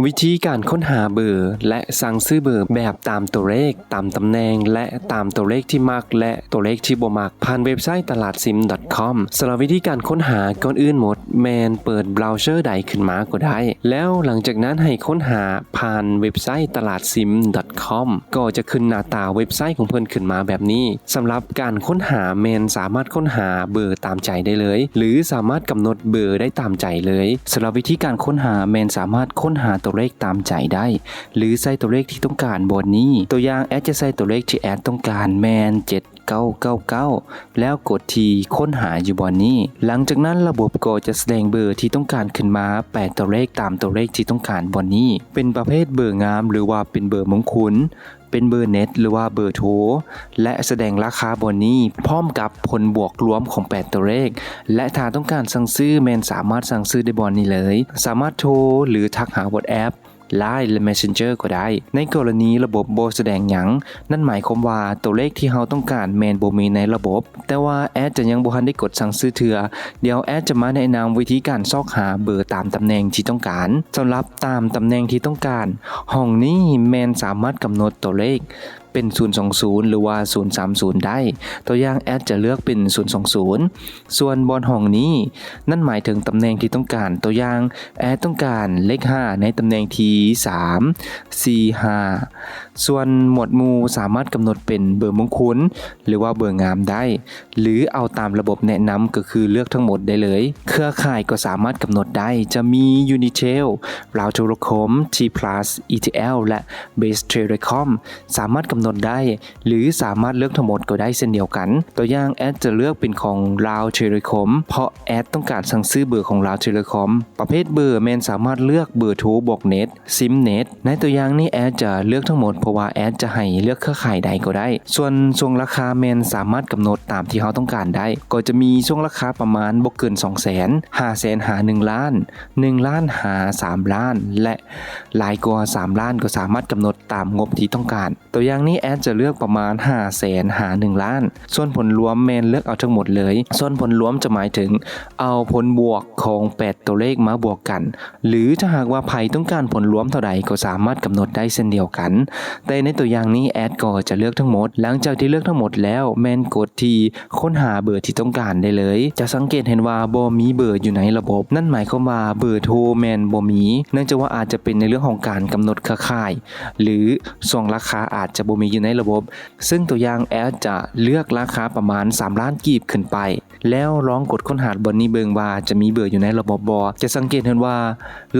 ວິທີການຄົ້ນຫາເບີ ແລະ ສັ່ງຊື້ເບີແບບຕາມຕົວເລກ, ຕາມຕຳແໜ່ງ ແລະ ຕາມຕົວເລກທີ່ມັກ ແລະ ຕົວເລກທີ່ບໍ່ມັກ ຜ່ານເວັບໄຊຕະຫຼາດຊິມດອດຄອມ. ສຳລັບວິທີການຄົ້ນຫາ, ກ່ອນອື່ນໝົດແມ່ນເປີດບຣາວເຊີໃດຂຶ້ນມາກໍໄດ້ ແລ້ວຫຼັງຈາກນັ້ນໃຫ້ຄົ້ນຫາຜ່ານເວັບໄຊຕະຫຼາດຊິມດອດຄອມ ກໍຈະຂຶ້ນໜ້າຕາເວັບໄຊຂອງເພິ່ນຂຶ້ນມາແບບນີ້. ສຳລັບການຄົ້ນຫາແມ່ນສາມາດຄົ້ນຫາເບີຕາມໃຈໄດ້ເລີຍ ຫຼື ສາມາດກຳນົດເບີໄດ້ຕາມໃຈເລີຍ. ສຳລັບວິທີການຄົ້ນຫາແມ່ນສາມາດຄົ້ນຫາຕົວເລກຕາມໃຈໄດ້ ຫຼື ໃສ່ຕົວເລກທີ່ຕ້ອງການບ່ອນນີ້. ຕົວຢ່າງ ແອດຈະໃສ່ຕົວເລກທີ່ແອດຕ້ອງການແມ່ນ ເຈັດເກົ້າເກົ້າເກົ້າ ແລ້ວກົດທີ່ຄົ້ນຫາຢູ່ບ່ອນນີ້. ຫຼັງຈາກນັ້ນລະບົບກໍຈະສະແດງເບີທີ່ຕ້ອງການຂຶ້ນມາ ແປດຕົວເລກຕາມຕົວເລກທີ່ຕ້ອງການບ່ອນນີ້ ເປັນປະເພດເບີງາມ ຫຼືວ່າເປັນເບີມົງຄຸນ, ເປັນເບີເນັດ ຫຼືວ່າເບີໂທ ແລະ ສະແດງລາຄາບ່ອນນີ້ ພ້ອມກັບຜົນບວກລວມຂອງແປດຕົວເລກ ແລະ ຖ້າຕ້ອງການສັ່ງຊື້ແມ່ນສາມາດສັ່ງຊື້ໄດ້ບ່ອນນີ້ເລີຍ. ສາມາດໂທ ຫຼື ທັກຫາ WhatsApp, Line ແລະ Messenger ກໍໄດ້. ໃນກໍລະນີລະບົບບໍ່ສະແດງຫຍັງ, ນັ້ນໝາຍຄວາມວ່າຕົວເລກທີ່ເຮົາຕ້ອງການແມ່ນບໍ່ມີໃນລະບົບ, ແຕ່ວ່າແອດຈະຍັງບໍ່ທັນໄດ້ກົດສັ່ງຊື້ເທື່ອ. ດຽວແອດຈະມາແນະນຳວິທີການຊອກຫາເບີຕາມຕຳແໜ່ງທີ່ຕ້ອງການ. ສຳລັບຕາມຕຳແໜ່ງທີ່ຕ້ອງການ, ຫ້ອງນີ້ແມ່ນສາມາດກຳນົດຕົວເລກ ເປັນ ສູນສອງສູນ ຫຼືວ່າ ສູນສາມສູນ ໄດ້. ຕົວຢ່າງ ແອດຈະເລືອກເປັນ ສູນສອງສູນ. ສ່ວນບ່ອນຫ້ອງນີ້, ນັ້ນໝາຍເຖິງຕຳແໜ່ງທີ່ຕ້ອງການ. ຕົວຢ່າງ ແອດຕ້ອງການເລກຫ້າໃນຕຳແໜ່ງທີສາມ ສີ່ ຫ້າ. ສ່ວນໝວດໝູ່ສາມາດກຳນົດເປັນເບີມົງຄຸນ ຫຼືວ່າເບີງາມໄດ້. ຫຼືເອົາຕາມລະບົບແນະນຳ ກໍຄືເລືອກທັງໝົດໄດ້ເລີຍ. ເຄືອຂ່າຍກໍສາມາດກຳນົດໄດ້ ຈະມີ Unitel, Lao Telecom, T Plus, E T L ແລະ Best Telecom ສາມາດກຳນົດໄດ້ ຫຼືສາມາດເລືອກທັງໝົດກໍໄດ້ເຊັ່ນດຽວກັນ. ຕົວຢ່າງ ແອດຈະເລືອກເປັນຂອງ Lao Telecom ເພາະແອດຕ້ອງການສັ່ງຊື້ເບີຂອງ Lao Telecom. ປະເພດເບີແມ່ນສາມາດເລືອກເບີໂທບວກເນັດ ຊິມເນັດ. ໃນຕົວຢ່າງນີ້ແອດຈະເລືອກທັງໝົດ ເພາະວ່າແອດຈະໃຫ້ເລືອກເຄືອຂ່າຍໃດກໍໄດ້. ສ່ວນຊ່ວງລາຄາແມ່ນສາມາດກຳນົດຕາມທີ່ເຮົາຕ້ອງການໄດ້ ກໍຈະມີຊ່ວງລາຄາປະມານບໍ່ເກີນສອງແສນ, ຫ້າແສນຫາໜຶ່ງລ້ານ, ໜຶ່ງລ້ານຫາສາມລ້ານ ແລະ ຫຼາຍກວ່າສາມລ້ານກໍສາມາດກຳນົດຕາມງົບທີ່ຕ້ອງການ. ຕົວຢ່າງນີ້ແອດຈະເລືອກປະມານຫ້າແສນຫາໜຶ່ງລ້ານ. ສ່ວນຜົນລວມແມ່ນເລືອກເອົາທັງໝົດເລີຍ. ສ່ວນຜົນລວມຈະໝາຍເຖິງເອົາຜົນບວກຂອງແປດຕົວເລກມາບວກກັນ ຫຼືຖ້າຫາກວ່າໃຜຕ້ອງການຜົນລວມເທົ່າໃດກໍສາມາດກຳນົດໄດ້ເຊັ່ນດຽວກັນ. ແຕ່ໃນຕົວຢ່າງນີ້ແອດກໍຈະເລືອກທັງໝົດ. ຫຼັງຈາກທີ່ເລືອກທັງໝົດແລ້ວ ແມ່ນກົດທີ່ຄົ້ນຫາເບີທີ່ຕ້ອງການໄດ້ເລີຍ. ຈະສັງເກດເຫັນວ່າບໍ່ມີເບີຢູ່ໃນລະບົບ. ນັ້ນໝາຍຄວາມວ່າເບີໂທແມ່ນບໍ່ມີ, ເນື່ອງຈາກວ່າອາດຈະເປັນໃນເລື່ອງຂອງການກຳນົດເຄືອຂ່າຍ ຫຼືຊ່ວງລາຄາອາດຈະບໍ່ມີຢູ່ໃນລະບົບ. ເຊິ່ງຕົວຢ່າງແອດຈະເລືອກລາຄາປະມານສາມລ້ານກີບຂຶ້ນໄປ ແລ້ວລອງກົດຄົ້ນຫາບ່ອນນີ້ເບິ່ງວ່າຈະມີເບີຢູ່ໃນລະບົບບໍ່. ຈະສັງເກດເຫັນວ່າ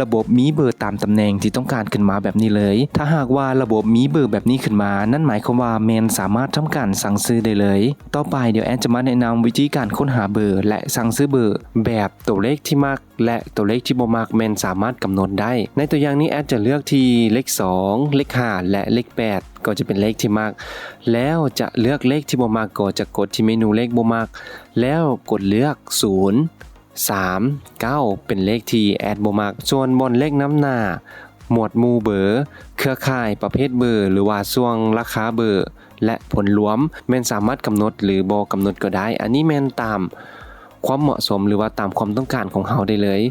ລະບົບມີເບີຕາມຕຳແໜ່ງທີ່ຕ້ອງການຂຶ້ນມາແບບນີ້ເລີຍ. ຖ້າຫາກວ່າລະບົບມີເບີແບບນີ້ຂຶ້ນມາ, ນັ້ນໝາຍຄວາມວ່າແມ່ນສາມາດທຳການສັ່ງຊື້ໄດ້ເລີຍ. ຕໍ່ໄປດຽວແອດຈະມາແນະນຳວິທີການຄົ້ນຫາເບີ ແລະ ສັ່ງຊື້ເບີແບບຕົວເລກທີ່ມັກ ແລະ ຕົວເລກທີ່ບໍ່ມັກແມ່ນສາມາດກຳນົດໄດ້. ໃນຕົວຢ່າງນີ້ແອດຈະເລືອກທີ່ເລກສອງ, ເລກຫ້າ ແລະ ເລກແປດ ກໍຈະເປັນເລກທີ່ມັກ. ແລ້ວຈະເລືອກເລກທີ່ບໍ່ມັກ ກໍຈະກົດທີ່ເມນູເລກບໍ່ມັກ ແລ້ວກົດເລືອກສູນ ສາມ ເກົ້າ ເປັນເລກທີ່ແອດບໍ່ມັກ. ສ່ວນບ່ອນເລກນຳໜ້າ ໝວດໝູ່ເບີ, ເຄືອຂ່າຍ, ປະເພດເບີ ຫຼືວ່າຊ່ວງລາຄາເບີ ແລະ ຜົນລວມ ແມ່ນສາມາດກຳນົດ ຫຼື ບໍ່ກຳນົດກໍໄດ້. ອັນນີ້ແມ່ນຕາມຄວາມເໝາະສົມ ຫຼືວ່າຕາມຄວາມຕ້ອງການຂອງເຮົາໄດ້ເລີຍ.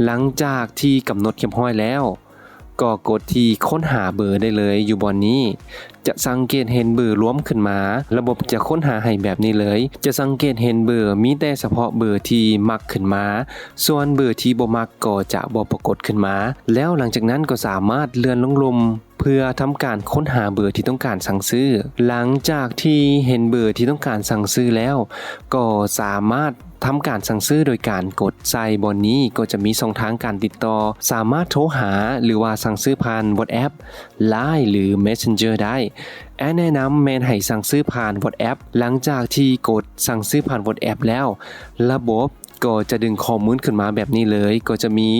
ຫຼັງຈາກທີ່ກຳນົດຮຽບຮ້ອຍແລ້ວ ກໍກົດທີ່ຄົ້ນຫາເບີໄດ້ເລີຍຢູ່ບ່ອນນີ້. ຈະສັງເກດເຫັນເບີລວມຂຶ້ນມາ, ລະບົບຈະຄົ້ນຫາໃຫ້ແບບນີ້ເລີຍ. ຈະສັງເກດເຫັນເບີມີແຕ່ສະເພາະເບີທີ່ມັກຂຶ້ນມາ, ສ່ວນເບີທີ່ບໍ່ມັກກໍຈະບໍ່ປາກົດຂຶ້ນມາ. ແລ້ວຫຼັງຈາກນັ້ນກໍສາມາດເລື່ອນລົງລຸ່ມ ເພື່ອທຳການຄົ້ນຫາເບີທີ່ຕ້ອງການສັ່ງຊື້. ຫຼັງຈາກທີ່ເຫັນເບີທີ່ຕ້ອງການສັ່ງຊື້ແລ້ວ, ກໍສາມາດທຳການສັ່ງຊື້ໂດຍການກົດໃສ່ບ່ອນນີ້, ກໍຈະມີຊ່ອງທາງການຕິດຕໍ່, ສາມາດໂທຫາ ຫຼືວ່າສັ່ງຊື້ຜ່ານ WhatsApp, Line ຫຼື Messenger ໄດ້. ແອດແນະນຳແມ່ນໃຫ້ສັ່ງຊື້ຜ່ານ WhatsApp. ຫຼັງຈາກທີ່ກົດສັ່ງຊື້ຜ່ານ WhatsApp ແລ້ວ, ລະບົບ ກໍຈະດຶງຂໍ້ມູນຂຶ້ນມາແບບນີ້ເລີຍ, ກໍຈະມີ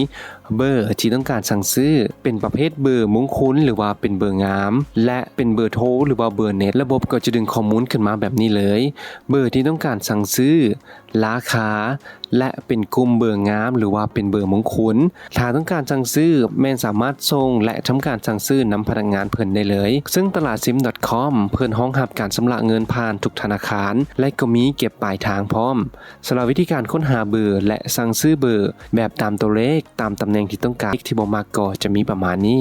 ເບີທີ່ຕ້ອງການສັ່ງຊື້, ເປັນປະເພດເບີມົງຄຸນ ຫຼືວ່າເປັນເບີງາມ ແລະ ເປັນເບີໂທ ຫຼືວ່າເບີເນັດ. ລະບົບກໍຈະດຶງຂໍ້ມູນຂຶ້ນມາແບບນີ້ເລີຍ, ເບີທີ່ຕ້ອງການສັ່ງຊື້, ລາຄາ ແລະ ເປັນກຸ່ມເບີງາມ ຫຼືວ່າເປັນເບີມົງຄຸນ. ຖ້າຕ້ອງການສັ່ງຊື້, ແມ່ນສາມາດສົ່ງ ແລະ ທຳການສັ່ງຊື້ນຳພະນັກງານເພິ່ນໄດ້ເລີຍ. ເຊິ່ງຕະຫຼາດ Sim dot com ເພິ່ນຮອງຮັບການຊຳລະເງິນຜ່ານທຸກທະນາຄານ ແລະ ກໍມີເກັບປາຍທາງພ້ອມ. ສຳລັບວິທີການຄົ້ນຫາເບີ ແລະ ສັ່ງຊື້ເບີແບບຕາມຕົວເລກ, ຕາມຕຳແໜ່ງ ຍັງທີ່ຕ້ອງການ ເລກທີ່ບໍ່ມັກກໍຈະມີປະມານນີ້.